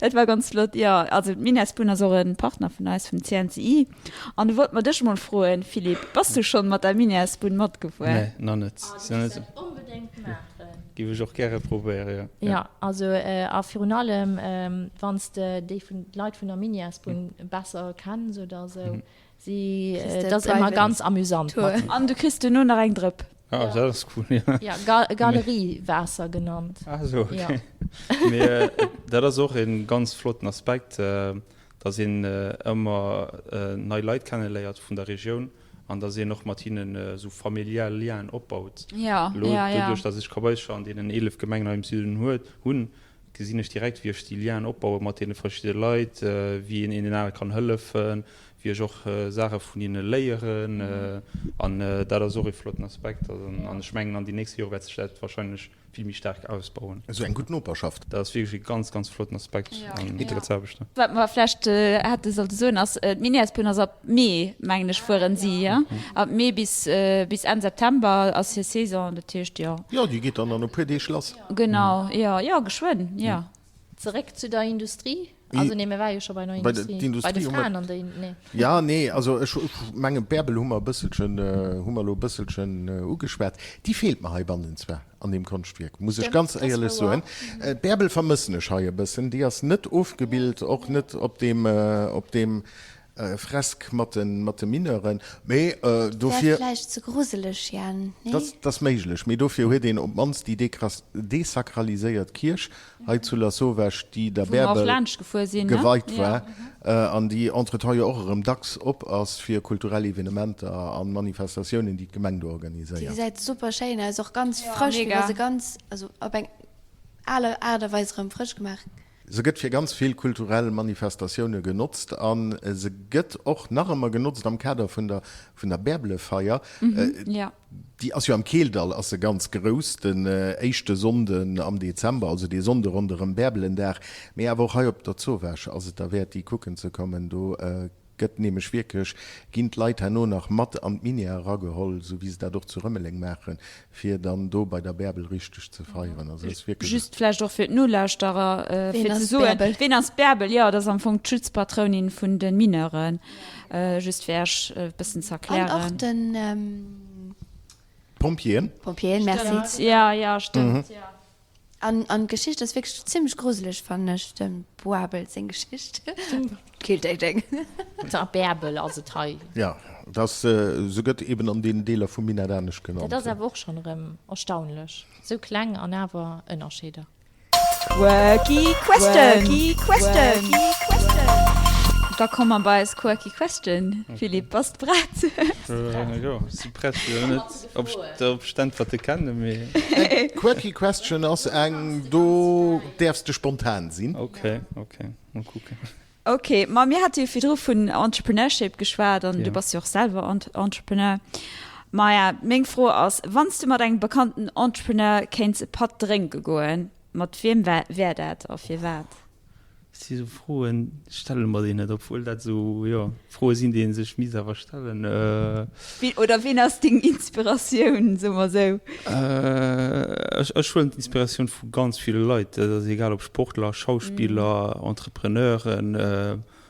dat war ganz flott. Jo, also d'Minièresbunn ass och e Partner vun eis, vum CNCI. An du wollt mer dech mol froen, Philippe, bass du schonn mat der Minièresbunn matgefuer? Nee, nach net. Oh, du muss dat onbedéngt maachen. Giff ech och gäre probéieren, jo. Jo, also a virun allem wann s de déi vun d'Leit vun der Minièresbunn besser kenns oder esou, si Kriss de et ass ëmmer private ganz amüsant Tour. mat. An du kriss duerno nach eng Drëpp. Ah, dat ass cool, jo. Jo, Ga Galeriewaasser genannt. Ah esou, okay. Mee dat ass och e ganz flotten Aspekt, dass een ëmmer nei Leit kenneléiert vun der Regioun an dass een och mat hinnen esou familiär Lienen opbaut. Elo doduerch, dass ech Kabaischer an deenen 11 Gemengen hei am Süden hunn, gesinn ech direkt, wéi ech déi Lienen opbaue mat deene verschidde Leit, wéi een een den anere kann hëllefen, wéi. Wéi ech och Saache vun hinne léieren. An dat ass och ee flotten Aspekt. An ech mengen, an déi nächste Jore wäert sech dat wahrscheinlech vill méi staark ausbauen. Esou eng gutt Noperschaft. Dat ass wierklech e ganz, ganz flotten Aspekt an Integrationsaarbechten. Wat mer vlächtt hätte sollte soen ass, d'Miniasbunn ass ab Mee, mengen ech, fueren si, jo? Ab Mee bis, bis Enn September ass hir Saison, dat heescht, jo. Jo, déi geet dann an e puer Deeg lass. Genau, jo, jo, geschwënn, jo. Zeréck zu der Industrie. Also nee, mir ware jo scho bei der Industrie. Bei de Fraen an der Nee. Ja, nee, also ech mengen, d'Bärbel hu mer e bësselchen, hu mer elo e bësselchen ugeschwat. Déi feelt mer heibannen zwar an deem Konschtwierk, muss ech ganz éierlech soen. D'Bärbel vermëssen ech hei e bëssen. Déi ass net ofgebilt, och net op deem, op deem Fresk mat de Mineuren, mee dofir. Wär vläicht ze gruseleg, Jan, nee? Dat ass méiglech, mee dofir huet een op d'mannst déi desakraliséiert Kierch hei zu Lasauvage, déi der Bärbel geweit war an déi entretemps jo och erëm dacks op ass fir kulturell Evenementer a Manifestatiounen, déi d'Gemeng do organiséiert. Déi gesäit super schéin aus, och ganz frësch, wéi wa se ganz, also op eng al Aart a Weis erëm frësch gemaach. Se gëtt fir ganz vill kulturell Manifestatioune genotzt a se gëtt och nach ëmmer genotzt am Kader vun der vun der Bärbelefeier. Déi ass jo am Keeldall ass se ganz grouss, den éischte Sonnden am Dezember, also dee Sonnde ronderëm Bärbelendag. Mee awer och hei op der Zowaasch ass et derwäert déi kucken ze kommen. Do Gëtt nämlech wierklech, ginn d'Leit herno nach mat an d'Minière erageholl, esou wéi se dat och zu Rëmeleng maachen, fir dann do bei der Bärbel richteg ze feieren. Also dat ass wierklech. Just vläicht och fir d'Nolauschterer, fir ze soen, ween ass d'Bärbel? Jo, dat ass am Fong d'Schutzpatrounin vun de Mineuren, just fir Iech e bëssen ze erklären. An och den. Pompjeeën. Pompjeeën, merci. Stëmmt, jo, jo, stëmmt, jo. An an d'Geschicht ass wierklech zimmlech gruseleg fannen ech, dem Boabel seng Geschicht. Kiltéiteng. A Bärbel ass et hei. Jo, et ass, se gëtt eben an deenen Deeler vum Minett anescht genannt. Dat ass awer och schonn erëm erstaunlech, sou kleng an awer Ënnerscheeder. Quirky Question! Da komme mer bei eis Quirky Question. Philippe, bass de prett? Jo, ech si prett. Ech weess net, ob ech d'Äntwerte kennen, mee. Eng Quirky Question ass eng, do däerfs de spontan sinn. Ok, ok, mol kucken. Ok, ma mir hate jo virdru vun Entrepreneurship geschwat an du bass jo och selwer Entrepreneur. Maja, meng Fro ass, wann s du mat engem bekannten Entrepreneur kéints e Patt drénke goen, mat wiem wär dat a firwat? Si sou Froen stelle mer déi net, obwuel dat sou, jo, Froe sinn, déi ee sech misst awer stellen. Oder ween ass deng Inspiratioun, soe mer sou? Ech ech huelen d'Inspiratioun vu ganz ville Leit, dat ass egal ob Sportler, Schauspiller, Entrepreneuren,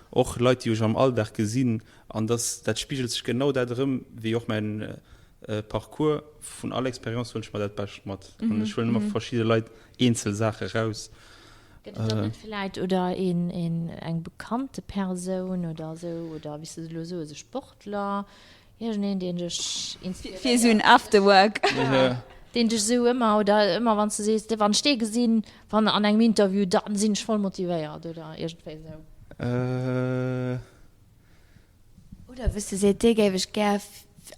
och Leit, déi ech am Alldag gesinn. An dass dat spigelt sech genau dat erëm, wéi och mäin Parcours. Vun all Expérience huelen ech mer dat Bescht mat an ech huelen ëmmer vu verschidde Leit eenzel Saache raus. Gëtt et dann net vläit oder een, een, eng bekannte Persoun oder esou, oder wéi s de et elo soes, e Sportler, iergendeen, deen dech inspiréiert? Fir esou en Afterwork. Deen dech esou ëmmer, oder ëmmer wann s de sees, wann ech dee gesinn, wann an engem Interview, da sinn ech voll motivéiert oder iergendwéi esou? Oder wou s de seet, dee géif ech gär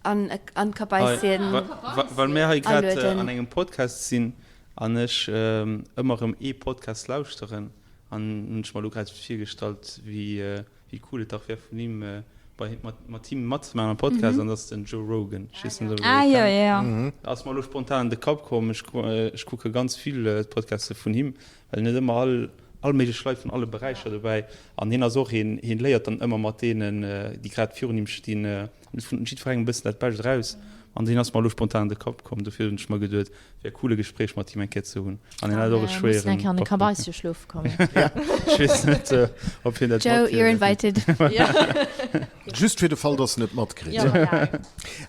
an an d'Kabaisschen Well mir hei grad an engem Podcast sinn an ech ëmmer erëm ee Podcast lauschteren an hunn ech mer elo grad virgestallt, wéi wéi cool et dach wär vun him bei mat mat him matzemaachen am Podcast an dat ass den Joe Rogan. Ech weess net ob der dee kennt. Ass mer elo spontan an de Kapp komm. Ech ech kucke ganz vill d'Podcaste vun him, well en huet ëmmer all all méiglech Leit vun alle Beräicher dobäi an hien ass och een, hien léiert dann ëmmer mat deenen, déi grad virun him stinn, an vun jiddwerengem e bëssen dat Bescht eraus an deen ass mer elo spontan an de Kapp komm, dofir hunn ech mer geduet, wär cool e Gespréich mat him eng Kéier ze hunn an hien hat och e schwéieren Eng Kéier an de Kabaissche schlofe kommen. Ech weess net, ob hien dat Joe, you're invited. Just fir de Fall, dass en et matkritt.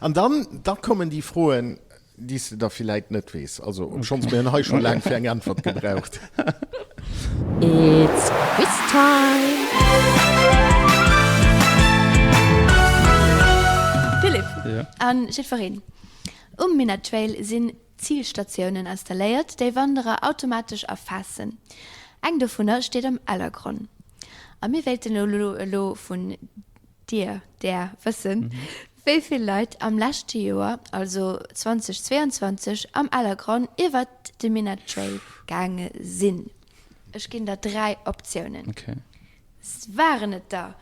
An dann, da kommen déi Froen, Déi s de da villäit net weess. Also, obschonns mir hunn hei scho laang fir eng Äntwert gebraucht. It's quiz time! Philippe, An jiddwereen. Um Minett Trail sinn Zilstatiounen installéiert, déi Wanderer automatesch erfaassen. Eng dovunner steet am Ellergronn. A mir wéilten elo vun Dir, där, wëssen, wéi vill Leit am leschte Joer, also 2022, am Ellergronn iwwert de Minett Trail gaange sinn. Ech ginn der 3 Optiounen. Waren et der.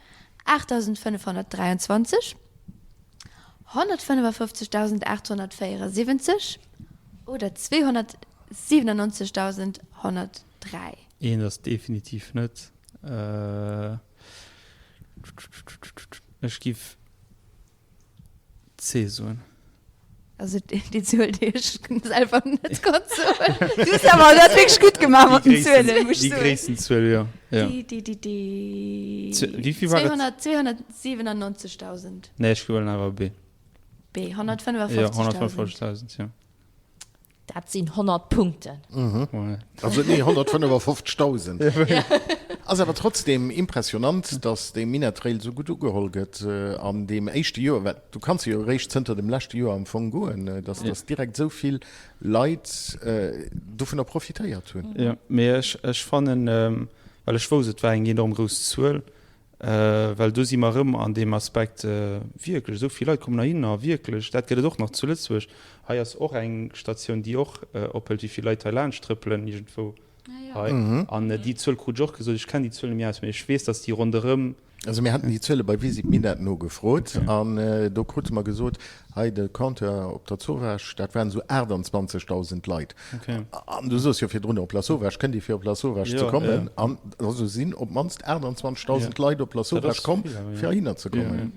8.523, 155.874 oder 297.103? Eent ass definitiv net. Ech giff C soen. Also déi Zuel, déi ech selwer net konnt soen. Du hues awer dat wierklech gutt gemaach mat den Zuelen, muss ech soen. Déi gréissten Zuel, jo. Déi, déi, déi, déi. Wéi vill war et? 297.000. Nee, ech huelen awer B. B, 155.000. Jo, 155.000, jo. Dat sinn 100 Punkten. Also nee, 155.000. Ass awer trotzdem impressionant, dass dee Minett-Trail esou gutt ugeholl gëtt an deem éischte Joer, well du kanns jo eréischt zënter dem leschte Joer am Fong goen, dass dass direkt esou vill Leit dovunner profitéiert hunn. Jo, mee ech ech fannen, well ech wousst, et war eng enorm grouss Zuel, Well do si mer erëm an deem Aspekt, wierklech, esou vill Leit kommen heihinner, wierklech, dat gëtt et och nach zu Lëtzebuerg. Hei ass och eng Statioun, déi och ophëlt, wéi vill Leit hei laanscht trëppelen iergendwou hei. An déi Zuel krut ech och gesot. Ech kennen déi Zuel net méi aus, mee ech weess, datt déi ronderëm. Also mir haten déi Zuele bei Visit Minett nogefrot an do krute mer gesot, hei de Compteur op der Zowaasch, dat waren esou 28.000 Leit. An du soos jo virdrun, op Lasauvage kënnt ee fir op Lasauvage ze kommen. An also sinn op d'mannst 28.000 Leit op Lasauvage komm, fir heihinner ze kommen.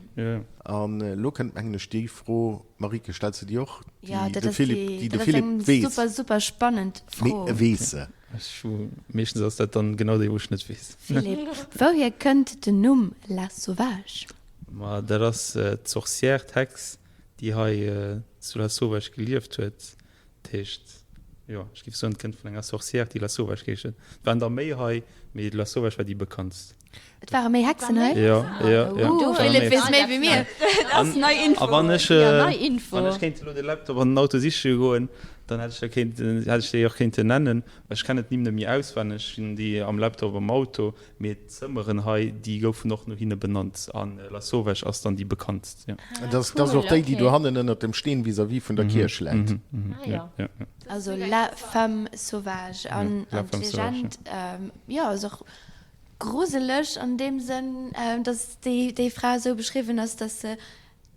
An elo kënnt, mengen ech, déi Fro, Marieke, stells de déi och, déi de Philippe, déi de Philippe weess. Super, super spannend Fro. Mee e weess se. Ech hu, meeschtens ass dat dann genau déi, wou ech net weess. Philippe, wouhier kënnt den Numm Lasauvage? Ma dat ass d'Sorcière, d'Hex, déi hei zu Lasauvage gelieft huet. Dat heescht, jo, ech géif soen, et kënnt vun enger Sorcière, déi Lasauvage geheescht huet. Et waren der méi hei, mee d'Lasauvage war déi bekanntst. Et ware méi Hexen hei? Jo, jo, jo. Du Philippe weess méi wéi mir. Dat ass nei Info. A wann ech, Ja, nei Info. wann ech kéint elo de Laptop an den Auto siche goen, dann hätt ech der kéinten, hätt ech déi och kéinten nennen. Ech kennen d'Nimm net méi auswenneg, ech hunn déi am Laptop am Auto. Mee d'Zëmmeren hei, déi goufen och no hinne benannt. An Lasauvage ass dann déi bekanntst, jo. Dat ass och déi, déi dohannen ënnert dem Steen vis-à-vis vun der Kierch läit. Ah jo. Also La Femme Sauvage. An d'Legend, jo, ass och gruseleg an deem Sënn, dass déi Fra esou beschriwwen ass, dass se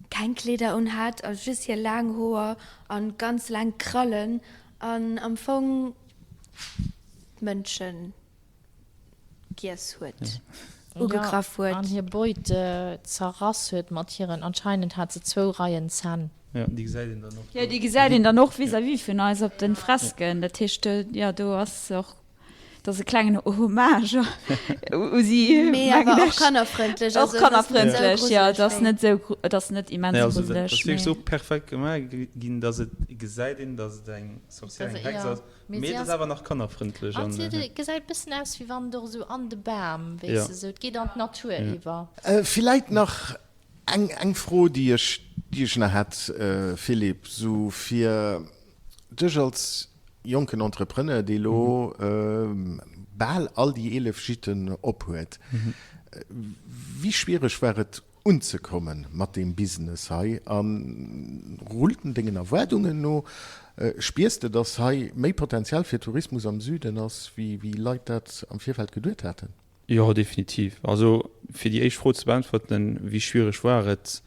keng Kleeder un hat a just hir laang Hoer a ganz laang Krallen an am Fong d'Mënschen giess huet, ugegraff huet. An hir Beut zerrass huet mat hiren, anscheinend hat se zwou Reien Zänn. Jo, déi gesäit een dann och do. Jo, déi gesäit een dann och vis-à-vis vun eis op den Fresken. Dat heescht, jo, do ass och, dat ass e klengen Hommage u si, Mee awer och kannerfrëndlech. Och kannerfrëndlech, jo, et ass net esou, et ass net immens gruseleg. Nee, also dat ass wierklech esou perfekt gemaach ginn, dass et gesäit een, dass et eng Sorcière, eng Hex ass. Mee et ass awer nach kannerfrëndlech. An et gesäit bëssen aus wéi wann et och esou an de Bam, weess de, esou, et geet an d'Natur iwwer. Villäit nach eng eng Fro, déi ech déi ech nach hätt, Philippe, esou fir dech als jonken Entrepreneur, dee lo bal all déi 11 Gîten op huet, wéi schwiereg war et unzekommen mat deem Business hei a rullt en dengen Erwaardungen no? Spiers de, dass hei méi Potenzial fir Tourismus am Süden ass, wéi Leit dat am Virfeld geduet haten? Jo, definitiv. Also fir déi éischt Fro ze beäntwerten, wéi schwiereg war et,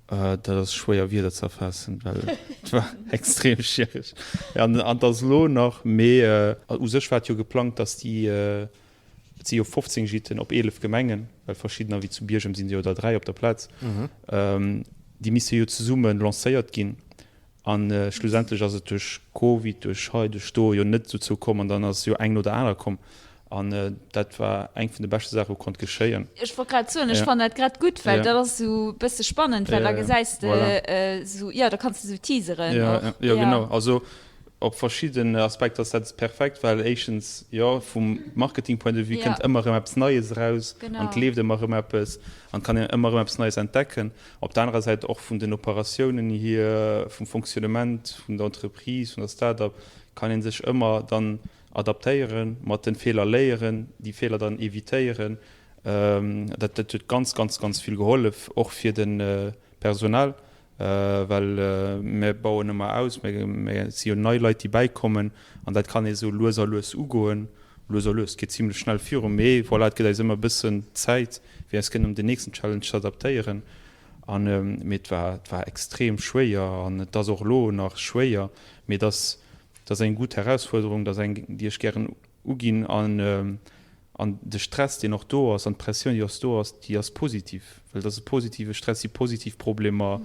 dat ass schwéier Wierder ze erfaassen, well et war extrem schwiereg an et ass elo nach. Mee u sech war et jo geplangt, dass déi Et si jo 15 Gîten op 11 Gemengen, well verschiddener, wéi zu Biergem sinn se jo der 3 op der Plaz, déi misse jo zesumme lancéiert ginn. A schlussendlech ass et duerch Covid, duerch hei, duerch do jo net dozou komm an dann ass jo eng no der anerer komm. An dat war eng vun de beschte Saache wou konnt geschéien. Ech wollt grad soen, ech fannen dat grad gutt, well dat ass esou e bësse spannend, well da gesäis de esou, jo, da kanns de esou teaseren och. Jo, genau. Also Op verschidden Aspekter ass dat perfekt, well éischtens, jo, vum Marketing Point de vue kënnt ëmmer erëm eppes Neies eraus an et leeft ëmmer erëm eppes an et kann een ëmmer erëm eppes Neies entdecken. Op der anerer Säit och vun den Operatiounen hier, vum Fonctionnement vun der Entreprise, vun der Start-up kann ee sech ëmmer dann adaptéieren, mat den Feeler léieren, déi Feeler dann evitéieren. Dat huet ganz, ganz, ganz vill gehollef, och fir de Personal. Well mir bauen ëmmer aus, et si jo nei Leit, déi bäikommen an dat kann ee sou lues a lues ugoen. Lues a lues, et geet zimlech schnell viru, mee voilà, et gëtt eis ëmmer e bëssen Zäit, fir eis kënnen un den nächsten Challenge ze adaptéieren. An, mee et war, et war extrem schwéier an et ass och elo nach schwéier, mee et ass, et ass eng gutt Herausfuerderung, et ass eng, déi ech gären uginn an, an de Stress, deen och do ass an d'Pressioun, déi och do ass, déi ass positiv, well et ass e positive Stress, si positiv Problemer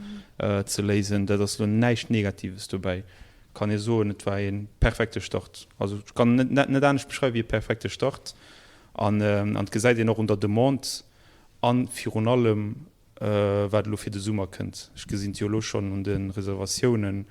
ze léisen, dat ass elo näischt Negatives dobäi. Kann ee soen, et war ee perfekte Start. Also ech kann et net net anescht beschreiwen wéi e perfekte Start. An an et gesäit een och un der Demande a virun allem wat elo fir de Summer kënnt. Ech gesinn et jo elo schonn un de Reservatiounen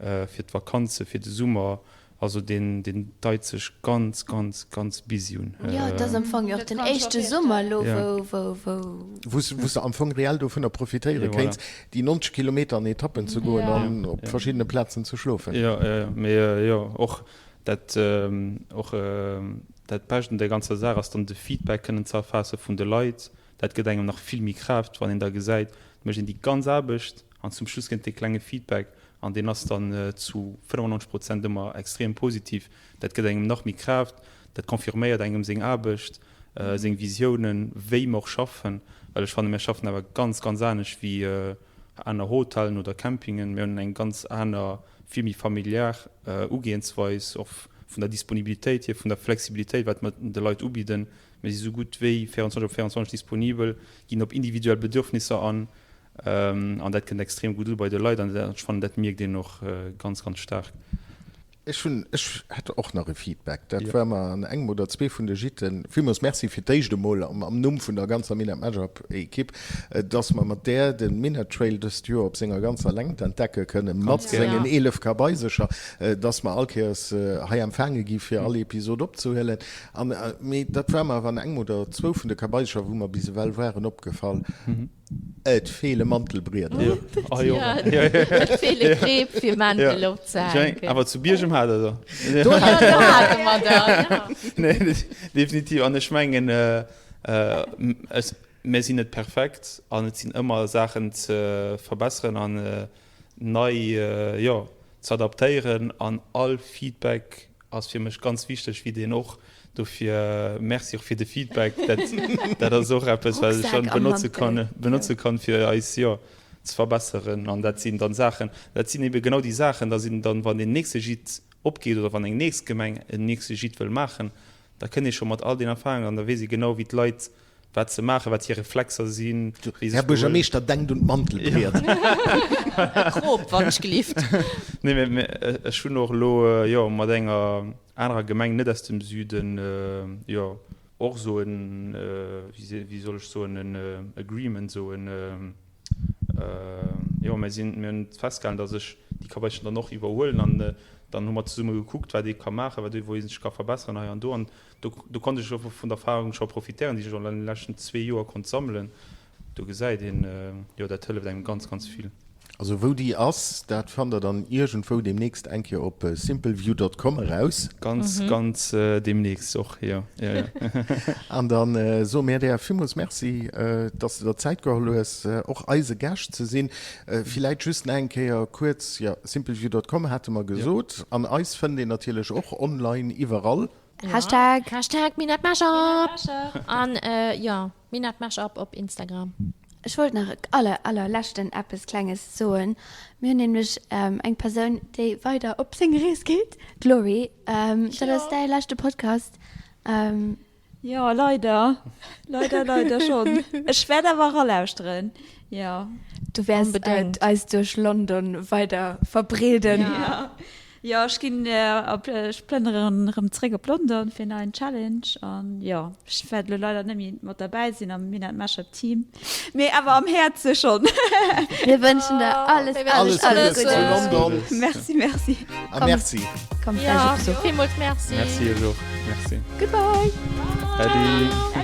fir d'Vakanze fir de Summer. Also deen deen deit sech ganz ganz ganz busy un. Jo, et ass am Fong jo och den éischte Summer elo wou wou wou. Wou s de am Fong reell dovunner profitéiere kéints, déi 90 Kilometer an Etappen ze goen an op verschiddene Plazen ze schlofen. Jo, jo, jo, mee jo, och dat, och dat Bescht un der ganzer Saach ass dann de Feedback kënnen ze erfaasse vun de Leit. Dat gëtt engem nach vill méi Kraaft, wann een da gesäit, et mécht een déi ganz Aarbecht an zum Schluss kënnt dee klenge Feedback an deen ass dann zu 95 Prozent ëmmer extrem positiv. Dat gëtt engem nach méi Kraaft, dat confirméiert engem seng Aarbecht. Seng Visiounen, wéi mer och schaffen, well ech fannen, mir schaffen awer ganz, ganz anescht wéi aner Hotellen oder Campingen. Mir hunn eng ganz aner, vill méi familiär Ugehensweis, och vun der Disponibilitéit hier, vun der Flexibilitéit, wat mer de Leit ubidden. Mir si sou gutt wéi 24 op 24 disponibel, ginn op individuell Bedürfnisser an, an dat kënnt extrem gutt u bei de Leit an ech fannen, dat mierkt een och ganz, ganz staark. Ech hunn, ech hätt och nach e Feedback. Dat war mer an engem oder zwee vun de Gîten. Villmools Merci fir d'éischt emol am Numm vun der ganzer Minett Mashup Ekipp, dass mer mat där de Minett Trail dëst Joer op senger ganzer Längt entdecke kënnen, mat sengen 11 Kabaisercher, dass mer all Kéiers hei empfaange gi fir all Episod opzehuelen. An, mee dat war mer awer an engem oder zwou vun de Kabaisercher, wou mer bis ewell waren, opgefall. Et feele Mantelbrieder. Et feele Kreep fir Mäntel opzehänken. Awer zu Biergem hat der der. Do hate mer der, jo. Nee, definitiv. An ech mengen, mir sinn net perfekt an et sinn ëmmer Saachen ze verbesseren an nei, jo, ze adaptéieren. An all Feedback Ass fir mech ganz wichteg, wéi deen och. Dofir Merci och fir de Feedback. Dat, dat ass och eppes, wat ech dann benotze kann, benotze kann, fir eis, jo, ze verbesseren. An dat sinn dann Saachen, dat sinn ebe genau déi Saachen, da sinn dann, wann deen nächste Gîte opgeet oder wann eng nächst Gemeng en nächste Gîte wëll maachen, da kënnt ee scho mat all den Erfahrungen an da weess ee genau, wéi d'Leit wat se maachen, wat hir Reflexer sinn, wéi se Här Buergermeeschter, denkt un d'Mantelbriet. E Krop, wann ech gelift. Nee, mä, mä ech hunn och elo, jo, mat enger anerer Gemeng, net aus dem Süden, jo, och esou en, wéi soll ech soen, en Agreement, esou en, jo, mir sinn, mir hunn festgehalen, datt ech déi Kabaischen dann och iwwerhuelen an dann hu mer zesumme gekuckt, wat ee ka maachen, wat ee, wou ee sech ka verbesseren hei an do. An Do, do konnt ech och vun der Erfahrung scho profitéieren, déi ech an den leschten zwee Joer konnt sammelen. Do gesäit een, jo, dat hëlleft engem ganz, ganz vill. Also wou déi ass, dat fannt der dann iergendwou demnächst eng Kéier op simpleview.com eraus. Ganz, ganz demnächst och, jo, jo, jo. An dann soe mär där villmools Merci, dass de der Zäit geholl hues, och eise Gaascht ze sinn. Villäit just nach eng Kéier kuerz, jo, simpleview.com hate mer gesot. An eis fënnt een natierlech och online iwwerall. Hashtag. Hashtag MinetMashup an jo MinetMashup op Instagram. Ech wollt nach aller aller leschten eppes klenges soen. Mir hunn nämlech eng Persoun déi weider op seng Rees geet, d'Laurie. Dat ass däi leschte Podcast. Jo, leider. Leider, leider schonn. Ech wäert awer eralauschteren, jo. Du wäers et eis duerch London weider verbreeden. Jo, jo, ech ginn op, ech plënneren erëm zréck op London fir en neien Challenge. An jo, ech wäert elo leider net méi mat derbäi sinn am Minett Mashup Team, mee awer am Häerze schonn. Mir wënschen der alles, alles, alles Guddes zu London. Merci, merci. A merci. Komm, ja, villmools merci. Merci iech och. Merci. Goodbye. Äddi.